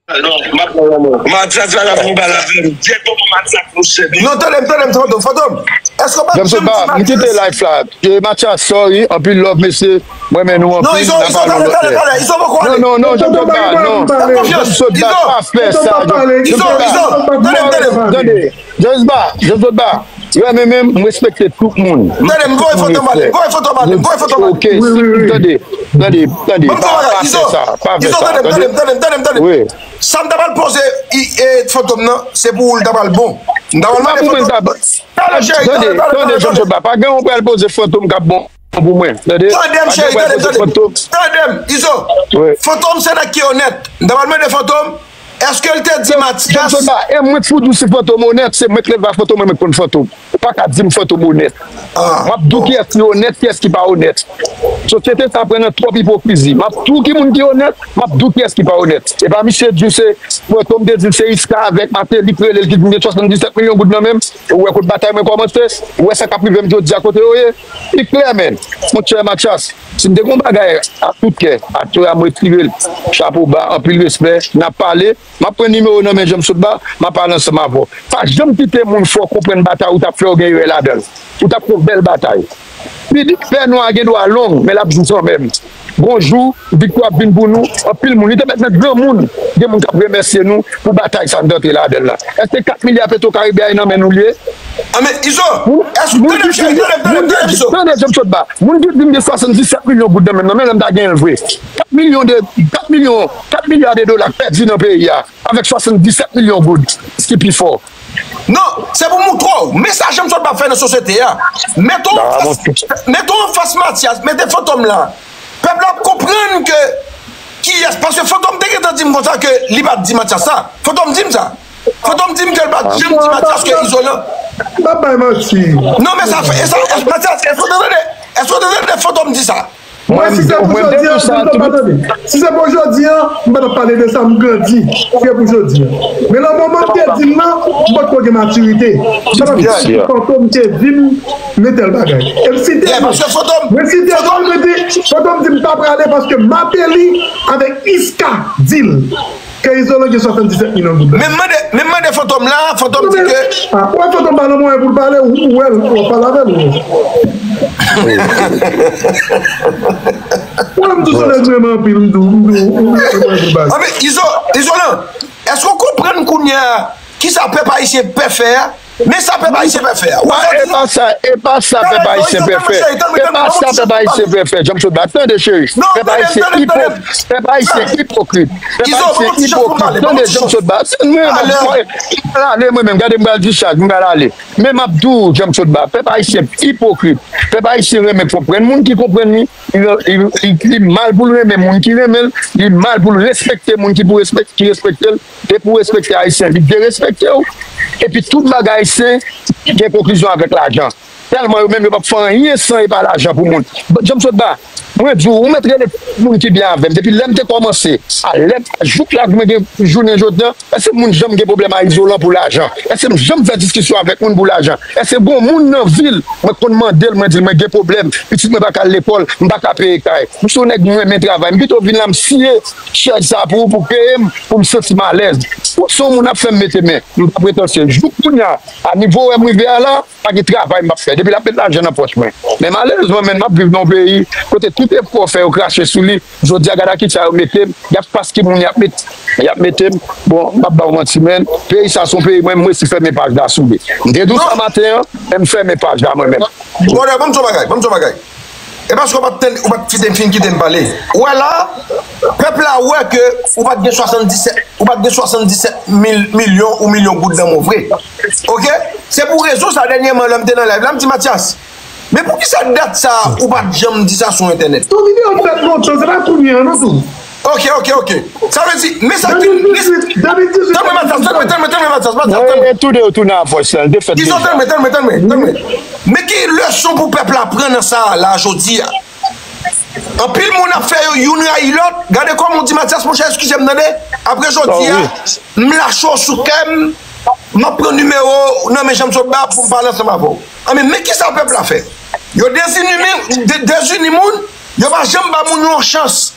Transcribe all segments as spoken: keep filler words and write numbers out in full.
Matyas la, la vin pale avè m. Dye kòman Matyas, monchè. Non, tande m, tande m, Fantom, Fantom. Èske w pa janm di Matyas? M kite live la. E Matyas, sorry. Anpil love, mesye. Mwen, men nou anpil. Non, Izo, Izo, tande, tande, tande. Izo, poko ale. Non, non, non, Jòm Sotba, non. Jòm Sotba, pa fè sa. Izo, Izo, tande m, tande m. Tande, Jòm Sotba, Jòm Sotba. Yo, men, men, m respekte tout moun. Tande m, voye Fantom ale, voye Fantom ale, voye Fantom ale. Ok, tande, tande, tande. Pa fè sa, pa fè sa. Tande, tande, tande, tande. Wi. Sa m ta pral poze Fantom nan, se pou ou l ta pral bon. M ta pral mande Fantom. Tande, cheri, tande, tande, tande, Jòm Sotba. Pa gen yon pral poze Fantom k ap bon pou mwen. Tande? Tande m, cheri, tande m, tande m. Tande m, Izo. Fantom se nèg ki onèt. M ta pral mande Fantom, èske l te di Matyas? Jòm Sotba, e mwen k pou di w si Fantom onèt, se mwen k leve a Fantom, mwen k konn Fantom. Ou pa ka di m Fantom onèt. M ap di w kiyès ki onèt, kiyès ki pa onèt. Sosyete sa pran nan twòp ipokrizi. M ap di w ki moun ki onèt, m ap di w kiyès ki pa onèt. E pa misye di w se Fantom te di l se Iska avèk Martelly k rele l ki di m gen swasanndisèt milyon goud nan men m. Ou wè kote batay mwen kòmanse? Ou wè sa k ap rive m jodi a kote yo ye? Li klè, men. Monchè Matyas, si m te gen yon bagay a tout kè, atè a m retire l. Chapo ba, anpil respè, n ap pale. M ap pran nimewo w nan men Jòm Sotba, m ap pale ansanm avè w. Pa janm kite moun fè w konprann batay ou t ap fè w gen erè ladan l. Ou t ap fè yon bèl batay. Pè nwa gen dwa long, men l ap jou kanmenm. Gon jou, viktwa ap vin pou nou. Anpil moun, li te mèt nan granmoun, gen moun k ap remèsye nou pou batay sa n t antre ladan l la. Èske kat milya Petwokaribe a e nan men nou l ye? Anben, Izo, èske, tande m, cheri, tande m, tande m, tande m, Izo. Tande, Jòm Sotba. Moun ki di m gen swasanndisèt milyon goud nan men m nan, men lè m ta genyen l vre. Kat milyon de, kat milyon, kat milya de dola k pèdi nan peyi a, avèk swasanndisèt milyon goud, ki pi fò. Non, se pou moutre w. Men sa Jòm Sotba fè nan sosyete a. Mete w anfas, mete w anfas Matyas, mete Fantom la. Pèp la ap konprann ke kiyès, paske Fantom te gentan di m konsa ke li pa t di Matyas sa. Fantom di m sa. Fantom di m ke l pa t janm di Matyas ke Izolan. M ap bay manti. Non, men sa fè, e sa, Matyas, èske w te tande, èske w te tande Fantom di sa? Mwen, si se pou jodi a, m pa tande. Si se pou jodi a, m pa t ap pale de sa, m grandi. Se pou jodi a. Men nan moman m te di l lan, m potko gen matirite. M pa t ap di Fantom te di m, men tèl bagay. E m site l. Mwen site l, mwen di, Fantom di m pa prale paske Martelly avèk Iska di l ke Izolan gen swasanndisèt milyon goud. Men m mande, men m mande Fantom la, Fantom di ke. A, ou wè Fantom pa nan mwayen pou l pale, ou, ou wè l, w ap pale avè l, ou. Ou wè m tou se nèg m renmen anpil, m di w, m di w, ou, ou, ou, ou, ou, ou, ou, ou, Anben, Izo, Izolan, èske w konprann kounye a kisa pèp ayisyen pè fè a? Men sa pèp ayisyen pè fè a. Ou pa, e pa sa, e pa sa pèp ayisyen pè fè. E pa sa pèp ayisyen pè fè. Jòm Sotba, tande cheri. Pèp ayisyen ipo-, pèp ayisyen ipokrit. Pèp ayisyen ipokrit. Tande Jòm Sotba. Se mwen, mwen, mwen, mwen, ale mwen menm. Gade m pral discharge, m pral ale. Men m ap di w, Jòm Sotba, pèp ayisyen ipokrit. Pèp ayisyen renmen konprann. Moun ki konprann li, li, li, li, li mal pou l renmen moun ki renmen l, li mal pou l respekte moun ki pou respek-, ki respekte l. Depi w respekte Ayisyen, li derespekte w. Epi tout bagay ayisyen gen konkizyon avèk lajan. Tèlman yo menm yo p ap fè anyen san e pa lajan pou moun. Bon, Jòm Sotba, mwen di w, ou mèt rele tout moun ki byen avè m. Depi lè m te kòmanse, a lè, jouk la mwen gen jounen jodi a, èske moun janm gen pwoblèm a Izolan pou lajan? Èske m janm fè diskisyon avèk moun pou lajan? Èske gon moun nan vil, mwen konn mande l, mwen di l mwen gen pwoblèm, pitit mwen pa ka al lekòl, m pa ka peye kay. M se yon nèg mwen renmen travay, m pito vin la m siye chèz sa pou ou, pou peye m, pou m santi m alèz. Ou se yon moun ap fè m mete men, m pa pretansyè. Jouk kounye a, a nivo wè m rive a la, pa gen travay m ap fè. Depi l ap met lajan nan pòch mwen. Men malerezman, men m ap viv nan yon peyi kote tout efò w fè yo krache sou li. Jodi a, gade a kisa yo mete m, gade pas ki moun y ap met, y ap mete m. Bon, m p ap ba w manti, men peyi sa se yon peyi mwen, m resi fèmen paj la sou li. M te di w sa maten an, men m fèmen paj la mwen menm. Brother, ban m di w yon bagay, ban m di w yon bagay. E paske w pa t tann, ou pa t kite m fin kite m pale. Ou wè la, pèp la wè ke ou pa t gen swasanndisèt, ou pa t gen swasanndisèt mil milyon ou milyon goud nan men w vre. Oke? Se pou rezon sa, dènyèman, lè m te nan live la, m di, Matyas, men poukisa dat sa a ou pa t janm di sa sou entènèt? Tout videyo fèt lontan, se pa kounye a non tou. Oke, oke, oke. Sa vle di, men sa ki, men, tann mwen, Matyas, tann mwen, tann mwen, tann mwen, Matyas, Matyas, tann mwen. E toude yo tounen a vòs la, l te fèt deja. Izo, tann mwen, tann mwen, tann mwen, tann mwen. Men ki leson pou pèp la pran nan sa a la jodi a? Anpil moun ap fè yo youn rayi lòt. Gade kòman w di Matyas, monchè, eskize m tande. Apre jodi a, m lache w sou kè m, m ap pran nimewo w nan men Jòm Sotba pou m pale ansanm avè w. Anben, men kisa pèp la fè? Yo dezini, de-, dezini moun, yo pa janm ba moun yo yon chans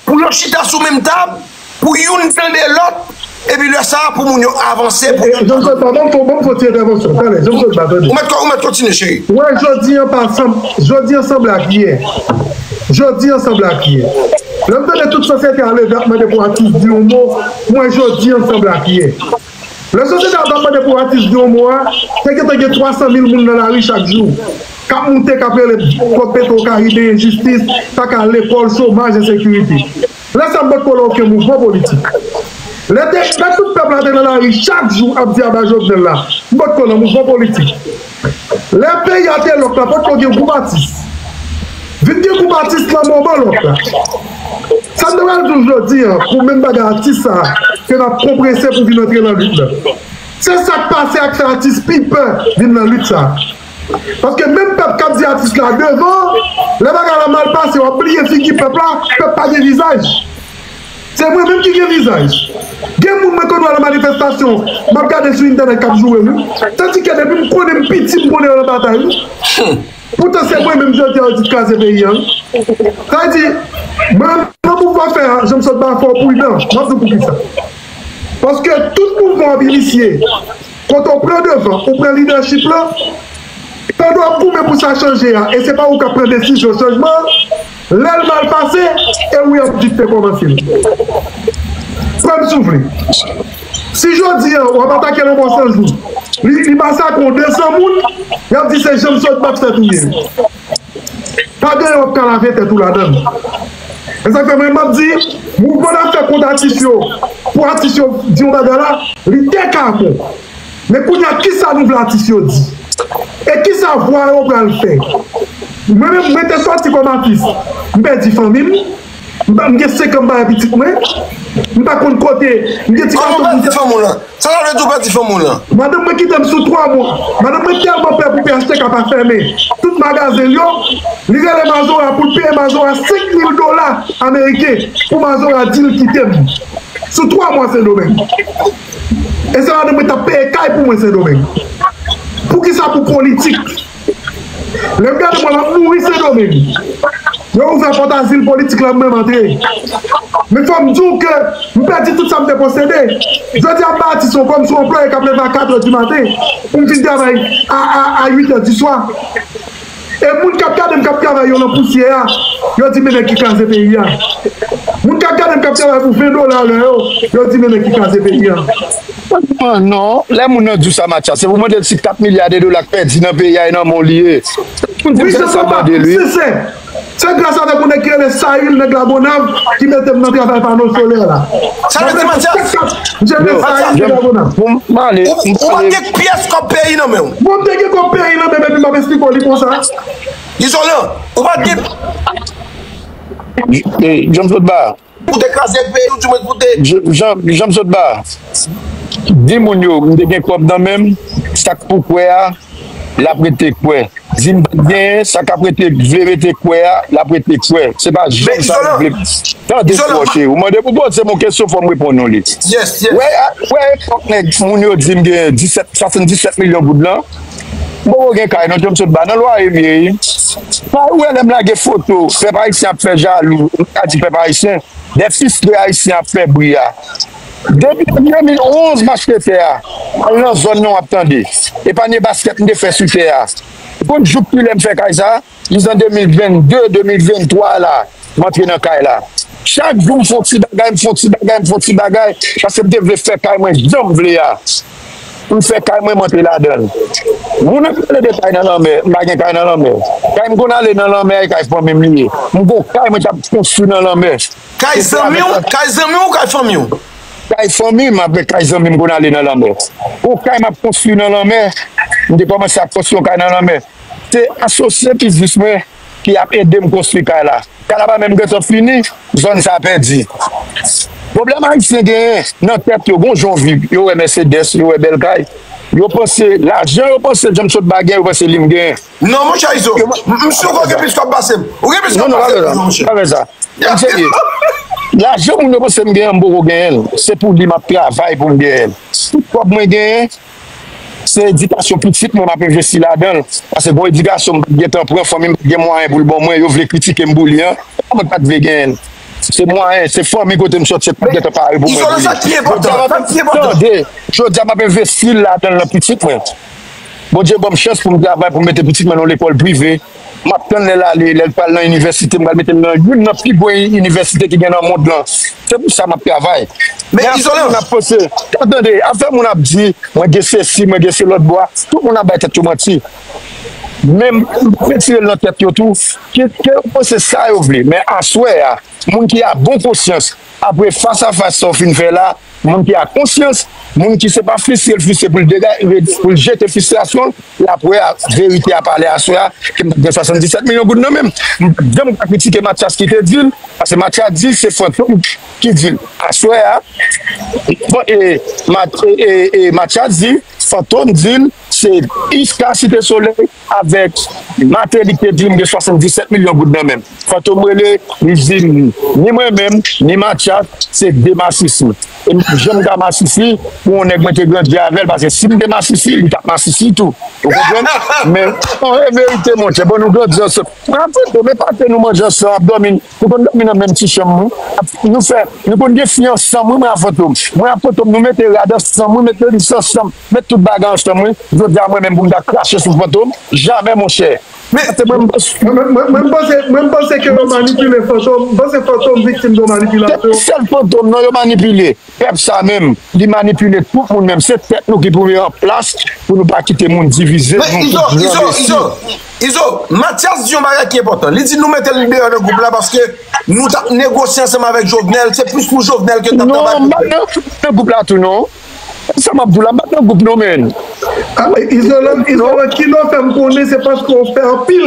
pou yo chita sou menm tab, pou youn tande lòt, epi lè sa a, pou moun yo avanse, pou youn... Jean Claude, ban m fè, ban m fè yon ti entèvansyon. Tande, Jean Claude, tande. Ou mèt, ou mèt kontinye, cheri. Wè, jodi an pa sanm, jodi an sanble ak yè. Jodi an sanble ak yè. Lè m tande tout sosyete a leve ap mande pou atis di yon mo, mwen jodi an sanble ak yè. Lè sosyete a t ap mande pou atis di yon mo a, te gentan gen twa san mil moun nan lari chak jou, k ap moute, k ap rele kont Petro Karibe, enjistis, pa ka al lekòl, chomaj, ensekirite. Lè sa m potko nan okenn mouvman politik. Lè te, lè tout pèp la te nan lari chak jou ap di aba Jovenel la, m potko nan mouvman politik. Lè peyi a te lòk la, potko gen gwoup atis. Vin gen gwoup atis nan moman lòk la. Sa m te pral di w jodi an, pou menm bagay atis sa a, ke n ap konprese pou vin antre nan lit la. Se sa k pase ak fè atis pi pè vin nan lit sa a. Paske menm pèp k ap di atis la devan, lè bagay la mal pase, w ap bliye figi pèp la, pèp pa gen vizaj. Se mwen menm ki gen vizaj. Gen moun mwen konn wè nan manifestasyon, m ap gade sou entènèt k ap joure m, wi. Tandike depi m konnen m piti, m konnen yo nan batay, wi. Poutan se mwen menm jodi a yo di kraze peyi a, wi. Sa vle di, mwen, nan mouvman fè a, jan m sot ba fò w pridan, m ap di w poukisa. Paske tout mouvman w ap inisye, kote w pran devan, ou pran lidèchip la, pandan w ap goumen pou sa chanje a, e se pa ou k ap pran desizyon chanjman an, lè l mal pase, e ou y ap di k te kòmanse l. Kwè m si w vle. Si jodi a, w ap atake lanmò san jou, li, li masakre w de san moun, y ap di se Jean Claude Baptiste touye l. Pa gen yon k ka lave tèt ou ladan l. E sa k fè mwen, m ap di, mouvman n ap fè kont atis yo, pou atis yo di yon bagay la, li te ka bon. Men kounye a, kisa nou vle atis yo di? E kisa vwa yo pral fè? Mwen menm, mwen te sòti kòm atis. M pèdi fanmi m. M pa, m gen senk an, m pa wè pitit mwen. M pa konn kote. M gen ti gason. Kòman w pèdi fanmi w lan? Sa sa vle di w pèdi fanmi w lan? Madanm mwen kite m sou twa mwa. Madanm mwen tèlman pè pou P H T K pa fèmen tout magazen l yo, li rele Mazora pou l peye Mazora senk mil dola ameriken pou Mazora di l kite m. Sou twa mwa Sendomeng. E se madanm mwen t ap peye kay pou mwen Sendomeng. Poukisa pou politik? Lè m gade mwen, m ap mouri Sendomeng. Yo ouvè pòt azil politik la, mwen m antre. Men fò m di w ke m pèdi tout sa m te posede. Jodi a, m pa atis ankò, m se yon anplwaye k ap leve a kat è di maten pou m fin travay a, a, a uit è di swa. E moun k ap gade m k ap travay yo nan pousyè a, yo di men nèg ki kraze peyi a. Moun k ap gade m k ap travay pou ven dola lè yo, yo di men nèg ki kraze peyi a. Non, non. Lè moun nan di w sa, Matya, se pou mande l si kat milya de dola k pèdi nan peyi a e nan men w li ye. Moun di m sensè, mande li. Se gras avèk yon nèg ki rele Sayil, nèg Lagonav, ki mete m nan travay pano solè la. Sa vle di, Matya? Misye rele Sayil, nèg Lagonav. Ou pa gen pyès kòb peyi nan men w. Mwen, m te gen kòb peyi nan men m, epi m ap esplike w li konsa. Izolan, ou pa gen. Janm sot ba. Pou te kraze peyi w, di mwen pou te. Jan, jan m sot ba. Di moun yo, m te gen kòb nan men m, sa k pou kwè a, l ap rete kwè. Di m pa t genyen, sa k ap rete, vle rete kwè a, l ap rete kwè. Se pa janm sa m vle. Tande, cheri, ou mande pou poze m yon kesyon, fò m reponn ou li. Wè, wè epòk nèg, moun yo di m gen disèt, swasanndisèt milyon goud lan. M poko gen kay non, janm sot ba, nan lwaye m ye wi. Kay, ou wè lè m lage foto, pèp ayisyen ap fè jalou, m ka di pèp ayisyen, de fis de ayisyen ap fè bri a. Depi de mil onz m achte tè a, al nan zòn nan w ap tande. Epagne baskèt m te fè sou tè a. Ou konn jouk kilè m fè kay sa? Jis an de mil vennde, de mil venntwa la, m antre nan kay la. Chak jou m fè yon ti bagay, m fè yon ti bagay, m fè yon ti bagay, paske m te vle fè kay mwen jan m vle a. M fè kay mwen, m antre ladan l. Moun ap pale de kay nan lanmè, m pa gen kay nan lanmè. Kay m konn ale nan lanmè a, e kay fanmi m li ye. M gon kay mwen k ap konstwi nan lanmè. Kay zanmi w, kay zanmi w ou kay fanmi w? Kay fanmi m, apre kay zanmi m konn ale nan lanmè. Gon kay m ap konstwi nan lanmè, m te kòmanse ap konstwi yon kay nan lanmè. Se asosye biznis mwen ki ap ede m konstwi kay la. Kay la pa menm gentan fini, zòn sa pèdi. Pwoblèm ayisyen genyen nan tèt yo, gon jan w viv, yo wè Mercedes, yo wè bèl kay. Yo panse, lajan yo panse John Sot pa genyen, yo panse li m genyen. Non, monchè Izo, m si w gen plis kòb pase m. Ou gen plis kòb pase m, monchè. Pa fè sa. M serye. Lajan moun yo panse m genyen, m poko genyen l. Se pou li m ap travay pou m genyen l. Tout kòb mwen genyen, se edikasyon pitit mwen m ap envesti ladan l. Paske gon edikasyon m pa t gentan pran, fanmi m pa t gen mwayen pou l ban mwen, yo vle kritike m pou li an. Mwen pa t vle genyen l. Se mwayen, se fanmi kote m sòti, se t ap gentan pare pou mwen. Izolan, sa ki enpòtan, sa ki enpòtan. Tande, jodi a m ap envesti ladan l nan pitit mwen. Bondye ban m chans pou m travay, pou m mete pitit mwen nan lekòl prive. M ap tann lè l ale, lè l pral nan inivèsite, m pral mete l nan youn nan pi gwo inivèsite ki gen nan mond lan. Se pou sa m ap travay. Men afè moun ap panse, tande, afè moun ap di, mwen gen sesi, mwen gen se lòt bò a, tout moun ap bay tèt yo manti. Men m retire l nan tèt yo tou, ke, ke yo panse sa yo vle. Men aswè a, moun ki a bon konsyans, apre fas a fas sa w fin fè la, moun ki a konsyans, moun ki se pa fristre l fristre pou l degaje, pou l jete fristrasyon l, l ap wè verite a pale aswè a, ke m t ap gen swasanndisèt milyon goud nan men m. M p ap janm ka kritike Mathias ki te di l, paske Mathias di l se Fantom ki di l. Aswè a, bon, e, Mat, e, e, e Mathias di, Fantom di l, se Iska Site Solèy avèk Martelly ki te di m gen swasanndisèt milyon goud nan men m. Fantom rele, li di m, ni mwen menm, ni Mathias, se de masisi. E m p ap janm ka masisi pou yon nèg mwen te grandi avè l, paske si m te masisi, li t ap masisi tou. Ou konprann? Men, an, e verite, monchè, bon, nou grandi ansanm. Mwen ap Fantom, epate nou manje ansanm, ap dòmi, nou konn dòmi nan menm ti chanm, wi. Nou fè, nou konn gen fi ansanm, wi, mwen ap Fantom. Mwen ap Fantom, nou mete rad ansanm, wi, mete lis ansanm, met tout bagay ansanm, wi. Jodi a, mwen menm, pou m ta krache sou Fantom, jamè, monchè. Men, mwen, mwen, mwen, mwen, mwen panse, mwen panse ke yo manipile Fantom. M panse Fantom viktim de manipilasyon. Se pa sèl Fantom, non, yo manipile. Pèp sa menm, li manipile tout moun menm. Se tèt nou ki pou mete an plas pou nou pa kite moun divize nou. Men Izo, Izo, Izo, Izo, Mathias di yon bagay ki enpòtan. Li di nou mete l deyò nan gwoup la paske nou t ap negosye ansanm avèk Jovenel. Se plis pou Jovenel ke n t ap travay pou. Non, m pa nan gwoup la tou, non. Sa m ap di w la, m pa t nan gwoup non, men. Ah, men Izolan, Izolan, Kino fè m konnen se paske w fè anpil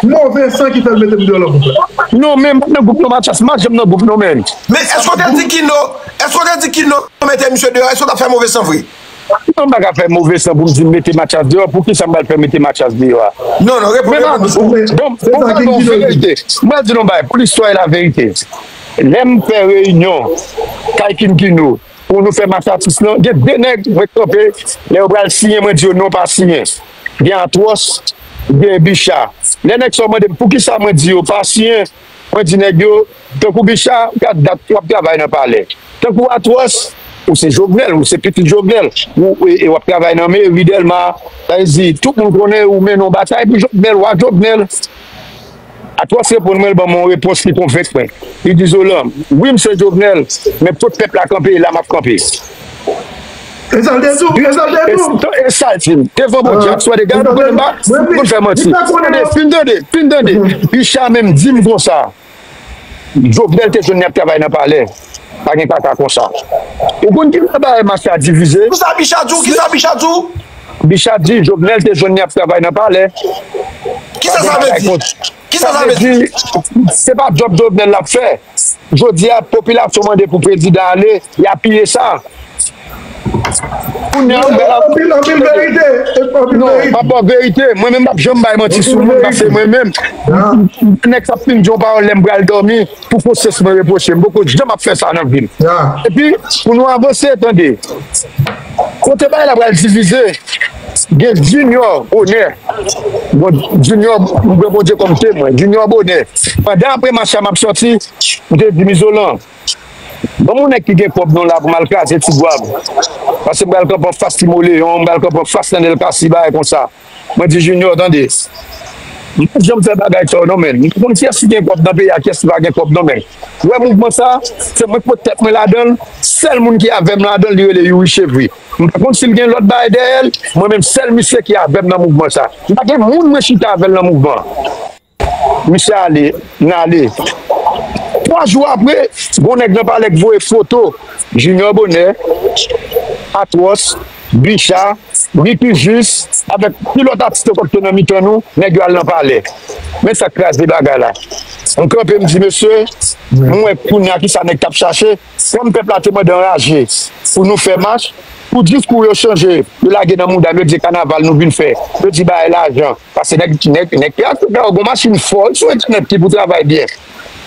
move san ki fè l mete m deyò nan gwoup la. Non, men m pa t nan gwoup non, Mathias, m pa janm nan gwoup non, men. Men èske w te di Kino, èske w te di Kino mete misye deyò, èske w t ap fè move san vre? Non, m pa ka fè move san pou m di m mete Mathias deyò. Poukisa m pral fè mete Mathias deyò a? Non, non, reponn, reponn. Bon, bon, bon, verite. M pral di nou yon bagay, pou listwa e laverite. Lè m fè reyinyon kay King Kino, pou nou fè mach atis lan, gen de nèg mwen kanpe, lè yo pral siyen, mwen di yo non, pa siyen. Gen Atwòs, gen Bicha. Lè nèg sa yo mande m poukisa mwen di yo pa siyen, mwen di nèg yo, tankou Bicha, gad dat w ap travay nan palè. Tankou Atwòs, ou se Jovenel, ou se pitit Jovenel, ou, e, e w ap travay nan meri Dèlma, sa vle di, tout moun konnen ou mennen yon batay pou Jovenel, w a Jovenel. Atwòs reponn mwen, l ban mwen yon repons ki konvenk mwen. Li di, Zolan, wi, m se Jovenel, men kot pèp la kanpe, e la m ap kanpe. E sa l te di w, e sa l te di w. E sa l di m. Devan Bondye, ah, aswè de gade, nou konnen m pa konn fè manti. Tande, fin tande, fin tande. Bicha menm di m konsa. Jovenel te jwenn li ap travay nan palè. Pa gen kaka konsa. Ou konn ki lè bagay mach la divize? Kisa Bicha di w? Kisa Bicha di w? Bicha di Jovenel te jwenn li ap travay nan palè. Kisa sa vle di? Kisa sa vle di? Se pa djòb Jovenel l ap fè. Jodi a, popilasyon mande pou prezidan ale, y apiye sa. Kounye a, ou bèl ap. Anpil, anpil verite. Anpil verite. Non, m ap ba w verite. Mwen menm, m p ap janm bay manti sou moun, paske mwen menm, nèg sa ap fin di yon pawòl lè m pral dòmi, pou konsyans mwen repwoche m. M poko janm ap fè sa nan vi m. Epi, pou nou avanse, tande. Kote bagay la pral divize, gen Junior Bonè. Bon, Junior, m pran Bondye kòm temwen. Junior Bonè. Pandan apre mach la, m ap sòti, m te di m Izolan, ban m yon nèg ki gen kòb non la pou m al kraze ti gwab. Paske m pral kanpe anfas Ti Moleyon, m pral kanpe anfas Nènèl Kasi, bagay konsa. Mwen di Junior, tande. M pa janm fè bagay sa yo non, men. M pa konn kiyès ki gen kòb nan peyi a, kiyès ki pa gen kòb non, men. Ou wè mouvman sa, se mwen k pot tèt mwen ladan l. Sèl moun ki avè m ladan l, li rele Youri Chevry. M pa konn si l gen lòt bagay dèyè l. Mwen menm, sèl misye ki avè m nan mouvman sa. M pa gen moun mwen chita avè l nan mouvman. Misye ale, n ale. Twa jou apre, gon nèg nan palè k voye foto Junior Bonè, Atwòs, Bicha, Ricky Jus, avèk ki lòt atis ankò ki te nan mitan nou, nèg yo al nan palè. Men sa k kraze bagay la. M kanpe, m di, mesye, m wè kounye a kisa nèg t ap chache. Kòm pèp la te mande anraje pou nou fè mach, pou diskou yo chanje, yo lage nan mouda m, yo di se kanaval nou vin fè. Yo di bagay lajan. Paske nèg, nèg, nèg te aksepte gon machin fò sou entènèt ki pou travay byen.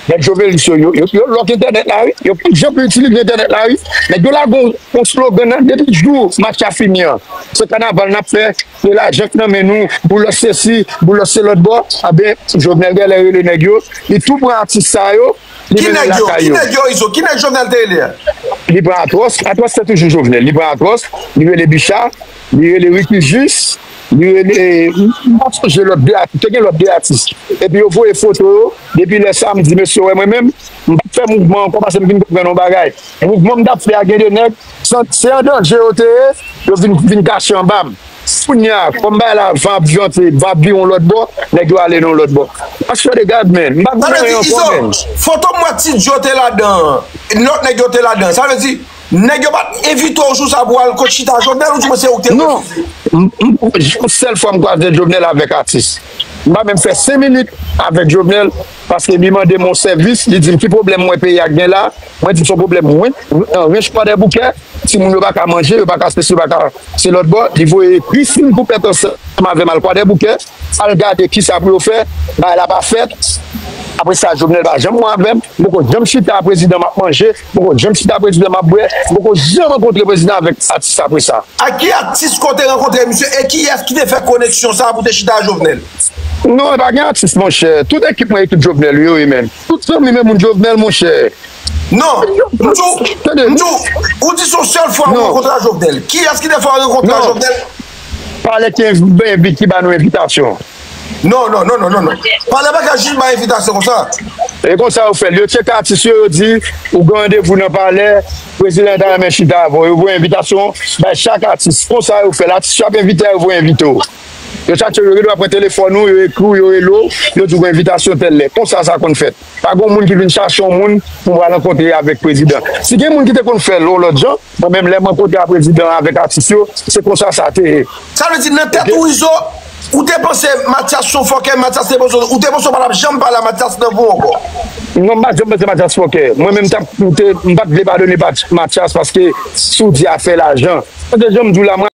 Nèg Jovelis yo, yo, yo, yo lòk entènèt la, wi. Yo pa janm itilize entènèt la, wi. Nèg yo lage yon, yon slogan nan, depi jou match la fini an. Se kanaval n ap fè, se lajan k nan men nou, Boulos sesi, Boulos se lòt bò. Anben, Jovenel genlè rele nèg yo, li tou pran atis sa yo, li mennen lakay yo. Ki nèg yo, Izo? Ki nèg Jovenel te rele a? Li pran Atwòs, Atwòs se toujou Jovenel. Li pran Atwòs, li rele Bicha, li rele Ricky Jus, li rele, m pa sonje lòt de atis, te gen lòt de atis. Epi yo voye foto yo, depi lè sa, m di, mesye, w wè mwen menm, m p ap fè mouvman ankò paske m fin konprann yon bagay. Mouvman m t ap fè a gen de nèg, se, se an danje yo te ye, yo vin, vin kache anba m. Kounye a, kòm bagay la, van ap vante, van ap vire yon lòt bò, nèg yo ale nan yon lòt bò. I swear to God, man, m pa gen anyen ankò, man. Sa vle di, Izo, foto m wè Ti Djo te ladan, lòt nèg yo te ladan. Sa vle di, nèg yo pa t envite w jou sa pou w al kot chita Jovenel, ou di mwen se ou ki te refize? Non. M, m, yon sèl fwa m kwaze Jovenel avèk atis. M pa menm fè senk minit avèk Jovenel, paske li mande m yon sèvis, li di m ki pwoblèm mwen peyi a gen la. Mwen di m se yon pwoblèm ren-, nan ranch Kwadèboukè, timoun yo pa ka manje, yo pa ka sesi, yo pa ka se lòt bò. Li voye Christine Coupet ansanm avè m al Kwadèboukè, al gade kisa pou yo fè, bagay la pa fèt. Apre sa, Jovenel pa janm wè avè m, m poko janm chita a prezidan m ap manje, m poko janm chita a prezidan m ap bwè, m poko janm rankontre prezidan avèk atis apre sa. Ak ki atis ke w te rankontre misye e kiyès ki te fè koneksyon sa a pou te chita a Jovenel? Non, e pa gen atis, monchè. Tout ekip mwen, ekip Jovenel yo ye, menm. Tout zanmi men moun Jovenel, monchè. Non, m di w, tande, m di w, ou di se yon sèl fwa ou rankontre a Jovenel. Kiyès ki te fè w rankontre a Jovenel? Palè ki env-, envi-, ki ba nou envitasyon. Non, non, non, non, non, non. Palè pa ka jis bay envitasyon konsa. E konsa yo fè l. Yo tcheke atis yo, yo di, ou gen randevou nan palè, prezidan ta renmen chita avè w. Yo voye envitasyon bay chak atis. Konsa yo fè l. Atis yo ap envite a, yo voye envite w. Yo chache w, yo rele w, yo pran telefòn ou, yo ekri w, yo rele w, yo di w gen envitasyon tèl lè. Konsa sa konn fèt. Pa gen moun ki vin chache yon moun pou pral rankontre avèk prezidan. Si gen moun ki te konn fè l yon lòt jan, mwen menm lè m rankontre a prezidan avèk atis yo, se konsa sa te ye. Sa vle di nan tèt ou, Izo, ou te panse Mathias se yon fòkè, Mathias te panse, ou te panse w pa t ap janm pale a Mathias nan vi w ankò? Non, m pa t janm panse Mathias fòkè. Mwen menm, m t ap, m te, m pa t vle padone Pat-, Mathias paske si w di afè lajan. Tande jan m di w la, mwen